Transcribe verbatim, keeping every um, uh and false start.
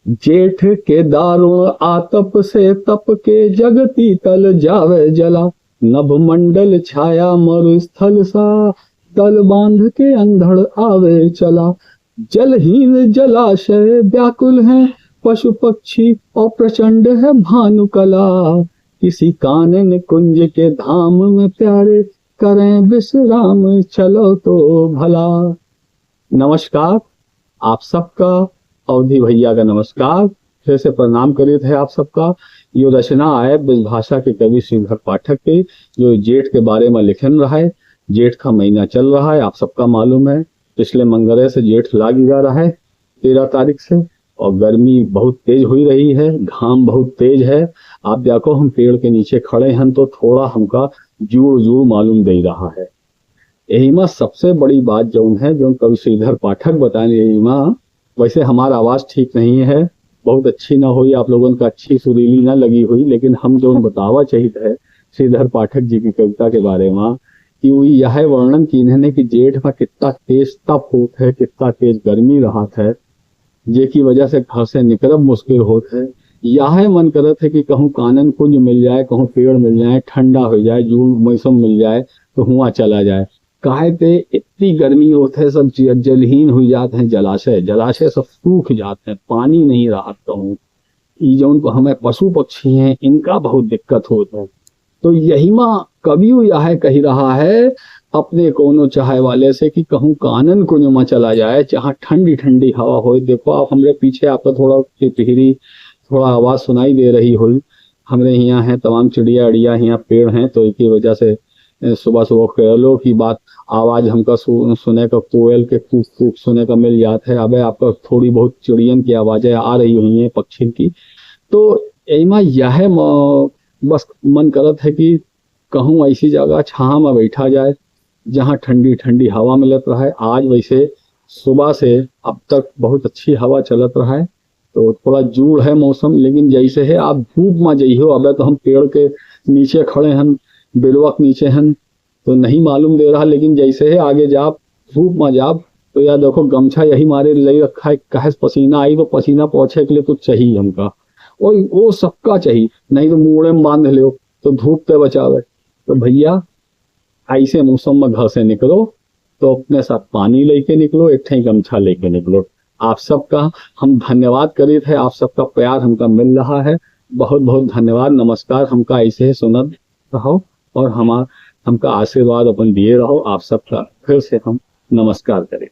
जेठ के दारुण आतप से तप के जगती तल जावे जला। नभ मंडल छाया मरुस्थल सा, तल बांध के अंधड़ आवे चला। जलहीन जलाशय व्याकुल हैं, पशु पक्षी और प्रचंड है भानुकला। किसी कानन कुंज के धाम में प्यारे, करें विश्राम चलो तो भला। नमस्कार, आप सबका, अवधी भैया का नमस्कार, फिर से प्रणाम करित है आप सबका। यो रचना आए ब्रजभाषा के कवि श्रीधर पाठक के, जो जेठ के बारे में लिखन रहा है। जेठ का महीना चल रहा है, आप सबका मालूम है, पिछले मंगरे से जेठ लाग जा रहा है, तेरह तारीख से, और गर्मी बहुत तेज हुई रही है, घाम बहुत तेज है। आप देखो, हम पेड़ के नीचे खड़े हैं तो थोड़ा हमका जूड़ जूड़ मालूम दे रहा है। यही मा सबसे बड़ी बात जौन है, जौन कवि श्रीधर पाठक बताने यही मा, वैसे हमारा आवाज ठीक नहीं है, बहुत अच्छी ना हुई, आप लोगन का अच्छी सुरीली ना लगी हुई, लेकिन हम जौन बतावा चाहित है श्रीधर पाठक जी की कविता के बारे में कि वो यह वर्णन की इन्होंने कि जेठ में कितना तेज तप होत है, कितना तेज गर्मी रहत है, जेकी वजह से घर से निकलब मुश्किल होत है। यह मन करत है कि कहूँ कानन कुंज मिल जाए, कहूँ पेड़ मिल जाए, ठंडा हो जाए, जून मौसम मिल जाए तो हुआ चला जाए। काहे ते इतनी गर्मी होत है, सब ज-, जलहीन हुई जात हैं, जलाशय, जलाशय सब सूख जात हैं, पानी नहीं रहत कहूँ। ई जौन हमें पशु पक्षी हैं, इनका बहुत दिक्कत होत है। तो यही मा कवियो यह कही रहा है अपने कोनो चाहे वाले से कि कहूँ कानन कुंज मा चला जाए, जहाँ ठंडी ठंडी हवा होए। देखो आप हमरे पीछे आपका थोड़ा पिपहिरी, थोड़ा आवाज सुनाई दे रही होई। हमरे हियाँ है तमाम चिड़िया अड़िया, हियाँ पेड़ हैं, तो इकी वजह से, ए, सुबह सुबह कह लो कि बात आवाज हमका सु-, सुने का कोयल के कूक कूक सुने का मिल जात है। अबे आपका थोड़ी बहुत चिड़ियन की आवाजें आ रही हुई हैं, पक्षियन की। तो एमा यह म-, बस मन करत है कि कहूँ ऐसी जगह छाँह में बैठा जाए, जहाँ ठंडी ठंडी हवा मिलत रहे। आज वैसे सुबह से अब तक बहुत अच्छी हवा चलत रहा है, तो थोड़ा जूड़ है मौसम, लेकिन जैसे है आप धूप में जइहो, अबे तो हम पेड़ के नीचे खड़े हन, बेलवा के नीचे हन, तो नहीं मालूम दे रहा, लेकिन जैसे है आगे जाब, धूप में जाब, तो यार देखो गमछा यही मारे ले रखा है, काहे से पसीना आई तो पसीना पोछे के लिए कुछ चाहिए हमका, और वो सबका चाहिए, नहीं तो मूड़े में बांध ले तो धूप ते बचावे। तो भैया ऐसे मौसम में घर से निकलो तो अपने साथ पानी लेके निकलो, एक ठे गमछा लेके निकलो। आप सबका हम धन्यवाद करीत है, आप सबका प्यार हमका मिल रहा है, बहुत बहुत धन्यवाद, नमस्कार। हमका ऐसे ही सुनत रहो और हमार, हमका आशीर्वाद अपन दिए रहो। आप सबका फिर से हम नमस्कार करें।